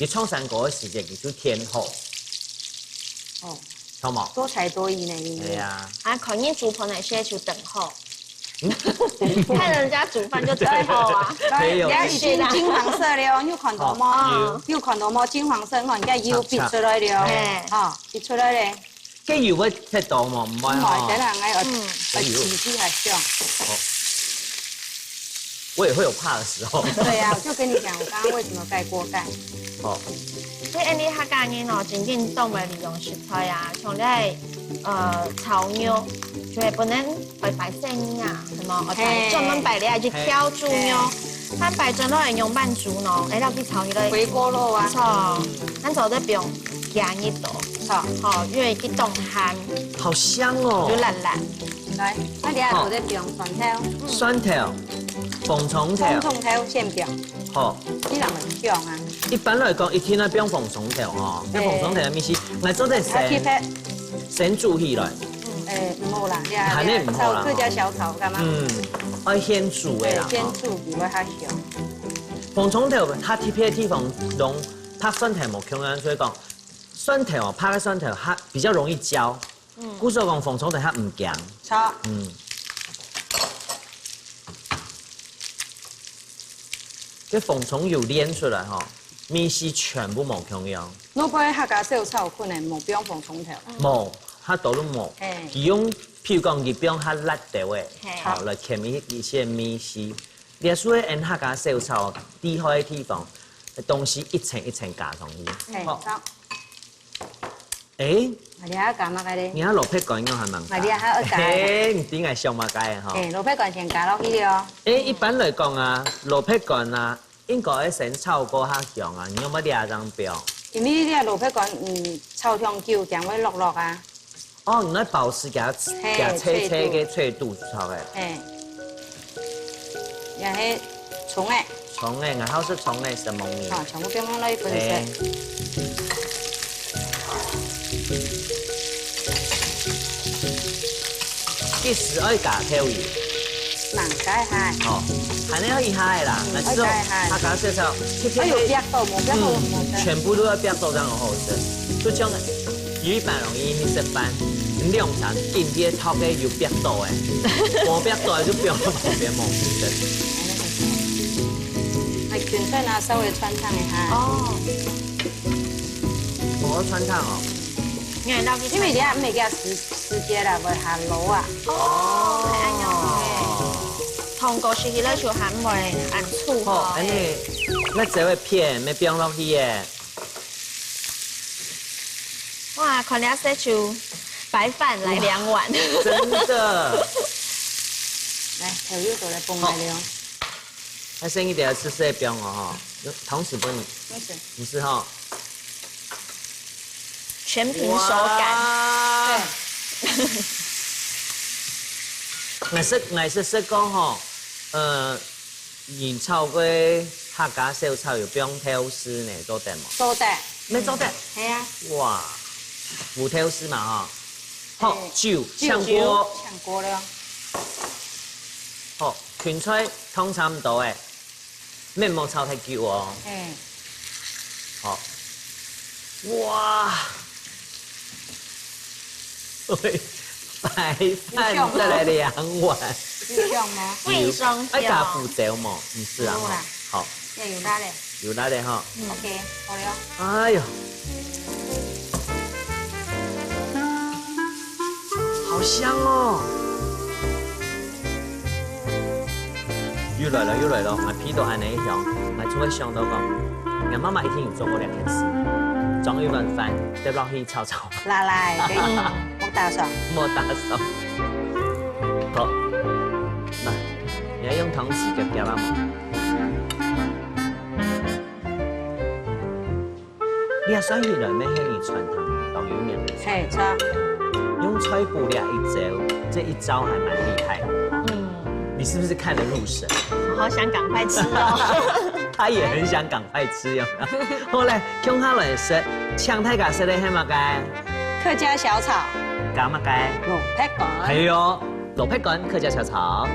佢唱山歌个時節，佢就天后。哦。 好無？多才多藝呢，你。對啊。啊，看你煮飯个時節就等候。嗯？看人家煮飯就等候啊。沒有。人家已經金黃色了，你有看到嗎？哦。你有看到嗎？金黃色，你看人家油逼出來了。哎。哈，逼出來了。該油會忒多嗎？毋會吼。毋會，等下𠊎愛，嗯。愛洗洗下香。好。 我也會有怕的時候。對啊，我就跟你講，我剛剛為什麼蓋鍋蓋。哦。所以𠊎俚客家人哦，真正當會利用食材啊，像這，呃，炒肉，就係不能白白洗啊，係無？嘿。專門擺來去挑豬肉，嘿。單擺轉落來用燜豬肉，哎，落去炒肉个。回鍋肉啊。著，咱做得放加一刀，著，吼，因為佢當鹹。好香哦。就爛爛。 來，𠊎這下做得放蒜頭。蒜頭、紅蔥頭。紅蔥頭先放。好。你人會香啊？一般來講，一定愛放紅蔥頭吼，對。該紅蔥頭个味緒，𠊎做得先，啊，切片。先煮起來。嗯，哎，毋好啦，這下，還係毋好啦，這下炒，客家小炒，敢嘛？嗯，愛先煮个啦，對，先煮，吼。佢會較香。紅蔥頭，佢特別个地方，同佢蒜頭無共樣，所以講，蒜頭哦，白个蒜頭，佢比較容易焦。 嗯。故所講紅蔥頭佢毋驚。著。嗯。該紅蔥油煉出來吼，味緒全部無共樣。老輩客家小炒可能無放紅蔥頭啦。無，較多都無。嘿。佢用，譬如講，佢用較辣个味，嘿。好，來添一，一些味緒。這所以𫣆客家小炒厲害个地方，東西一層一層加上去。嘿，好。好。誒，啊，你還要加麼个咧？你看蘿蔔乾應該還蠻加。啊，你還要加。嘿，你知𠊎想麼个吼？嘿，蘿蔔乾先加落去哦。誒，一般來講啊，蘿蔔乾啊， 應該愛先炒過較香啊，你仰會這樣放？因為這蘿蔔乾，嗯，炒忒久，驚會落落啊。哦，你愛保持佢，嘿，佢脆脆个脆度出來。脆度。嘿。也係蔥仔。蔥仔，𠊎好食蔥仔，什麼味？好，全部放落去分色。嘿。 即時愛加豆油。慢加下。好，還要一下个啦，嗯，那這種愛加一下。客家小炒，哎喲，煏到，無煏到，嗯，無煏。全部都要煏到，這樣好好吃。就像有一般人去食飯，兩餐緊接頭个有煏到个，無煏到个就放到旁邊無食。哎，芹菜呢，稍微汆燙一下。哦。 哦，汆燙哦。因為你毋會加時，時間啦，會下老啊。哦，係恁樣哦。糖果食起來就還會恁粗哦。哦，恁樣，該這位片，愛放落去耶。哇，看這色就白飯來兩碗。真的。來，豆油都來放來了。好。 還係你等下試試放哦吼，同時分你。不是。不是吼。全憑手感。哇。對。𠊎識，𠊎識識講吼，呃，你炒過客家小炒有放豆豉呢，做得無？做得。無做得？係啊。哇，無豆豉嘛吼。好，哎，酒，酒，香鍋。香鍋了。好，芹菜燙差毋多誒。 免莫炒太久哦。嗯。好。哇！喂，白飯再來兩碗。有香嗎？有。會上香。愛加胡椒無？毋使啊，有啦。吼。好。要有辣咧。有辣咧吼。嗯。OK，好了。哎喲。 好香哦！又來了，又來了，𠊎鼻到恁樣香，𠊎就會想到講，𠊎媽媽一定有做過兩件事，裝一碗飯，再落去炒炒。拿來，給你，莫打爽。莫打爽。好，來，你愛用湯匙夾夾啊嘛。 這算起來乜係你餐廳當有名个菜。係，著。用菜脯這一招，這一招還蠻厲害的。嗯。你是不是看得入神？我好想趕快吃哦。他也很想趕快吃，有沒有？好，來，共下來食，請大家食个係麼个？客家小炒。加麼个？蘿蔔乾。係喲，蘿蔔乾客家小炒。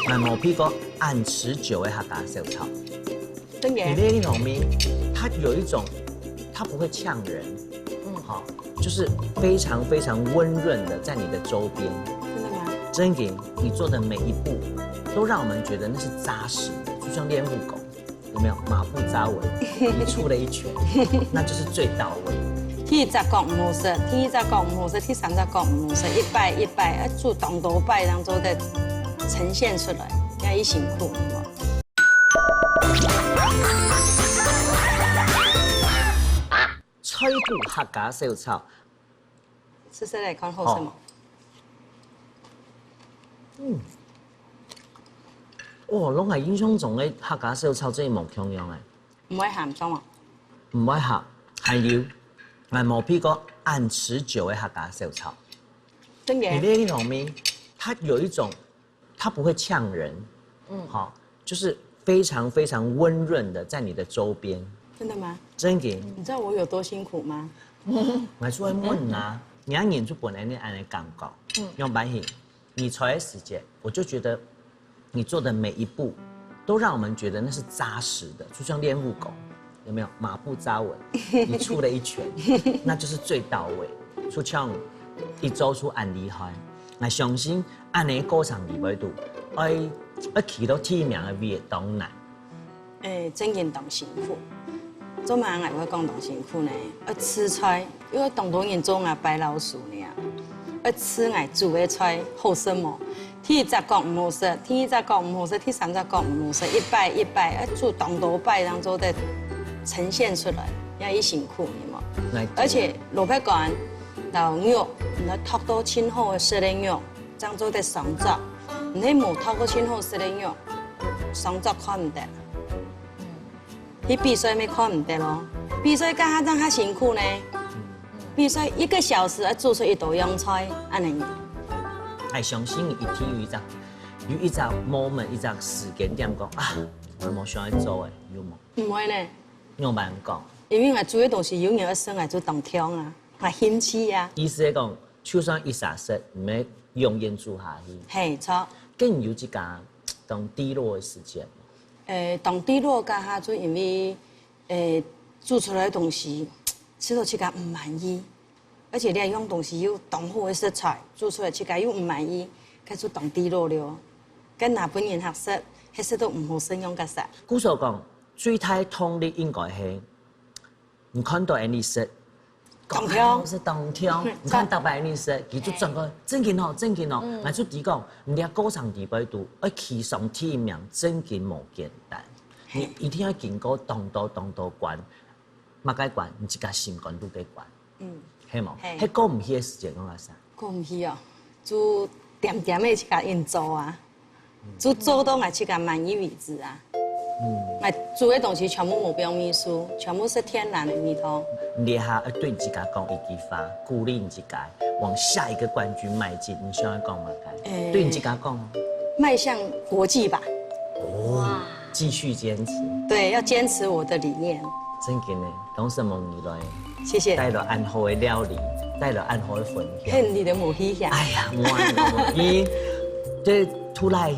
𠊎無鼻過恁持久个客家小炒。真的。你那一方面，它有一種，它不會嗆人，嗯。好，就是非常非常溫潤的在你的周邊。真的嗎？真的，你做的每一步都讓我們覺得那是扎實的，就像練武功。 有沒有？馬步扎穩，你出了一拳，那就是最到位。第一隻角毋好食，第二隻角毋好食，第三隻角毋好食，一擺一擺，愛煮當多擺，當做得呈現出來，也已辛苦，有無？菜脯客家小炒，試試來看好食無？好。嗯。哦，攏𠊎印象中个客家小炒真係無共樣誒。毋會鹹，懂無？毋會鹹，還有，𠊎無鼻過恁持久个客家小炒。真的。你那一桶米，它有一种，它不会呛人，嗯，好，就是非常非常温润的在你的周边，真的吗？真的。你知道我有多辛苦吗？我说问啊，你要演出本来那安的感觉，嗯，用白戏，你出来的时间，我就觉得你做的每一步，都让我们觉得那是扎实的，就像练武功，有没有？马步扎稳，你出了一拳，那就是最到位。就像一周出安厉害，我相信安的过程里背肚，爱爱起到第一名的位当难。 欸，真正當辛苦。做麼个𠊎會講當辛苦呢？愛試菜，因為當多人做𠊎白老鼠呢啊，愛試𠊎煮个菜好食無？第一隻講毋好食，第二隻講毋好食，第三隻講毋好食，一擺一擺，愛煮當多擺，當做得呈現出來，也已辛苦呢嘛。而且蘿蔔乾摎肉，你愛擇到盡好个色个肉， 正做得上桌。你係無擇過盡好食个肉，上桌看毋得。去比賽乜看毋得咯。比賽該下正較辛苦呢。比賽一個小時愛做出一道樣菜，恁樣。哎，相信你一定有一隻，有一隻moment，一隻時間點講啊，𠊎無想愛做个，有無？毋會呢。仰般講？因為𠊎煮个東西有人愛食，𠊎就當暢啊，𠊎興趣啊。意思係講， 就算一儕食，毋會永遠煮下去。係，著。該你有自家當低落个時間無？欸，當低落該下就因為，欸，煮出來个東西，食到自家毋滿意，而且這樣東西又當好个食材，煮出來自家又毋滿意，該就當低落了。該拿分人客食，係食到毋好食仰結煞。故所講，最大動力應該係 你看到恁樣食，當暢。係當暢。你看逐擺恁樣食，佢就轉過，正經哦，正經哦。𠊎就知講，你這過程裡背肚，愛企上第一名，正經無簡單。你一定愛經過當多當多關，麼个關，你自家心肝肚个關，嗯，係無？係。該過毋去个時節，講下啥？過毋去哦，就恬恬个自家硬做啊。 就做到𠊎自家滿意為止啊。𠊎煮个東西全部無放味素，全部係天然个味道。你這下愛對你自家講一句話，鼓勵你自家往下一個冠軍邁進，你想愛講麼个？欸，對你自家講。邁向國際吧。哦，繼續堅持。對，要堅持我的理念。正經呢，當承蒙你來。 謝謝。帶了恁好个料理，帶了恁好个分享。係你个無去呀。哎呀，無啊，無去。這出來去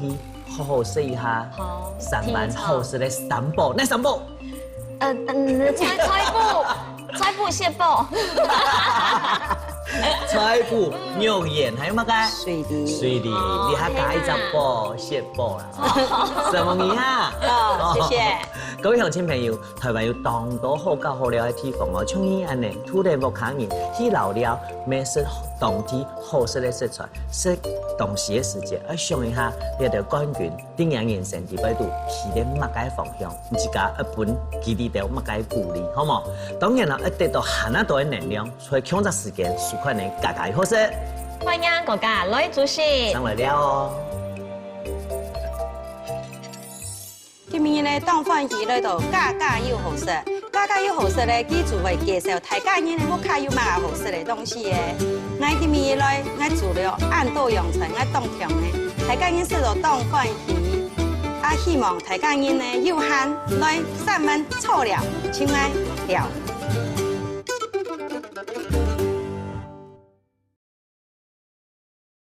好好食一下，好，三碗好食个三寶，哪三寶？呃，嗯，菜，菜脯，菜脯蟹脯。菜脯、肉圓，還有麼个？水梨。水梨，哦，你還加一隻寶，天啊。蟹脯啦。哦，承蒙你啊。哦，謝謝。各位鄉親朋友， 臺灣有當多好搞好尞个地方哦，像你恁呢，除了屋下人去尞尞，乜食當地好食个食材，食東西个時節，愛想一下，這兜冠軍，頂樣人生裡背肚，去到麼个方向，你自家愛分佢兜麼个鼓勵，好無？當然啦，愛得到還較多个能量，所以共隻時間收看个家家有好食。歡迎大家來支持。上來尞哦。 今晡日呢，當歡喜來到家家有好食。家家有好食呢，佢就會介紹大家人个屋下有麼个好食个東西个。𠊎今晡日來，𠊎煮了恁多樣菜，𠊎當暢个，大家人食到當歡喜。啊，希望大家人呢，有閒來三碗菜尞，請𠊎尞。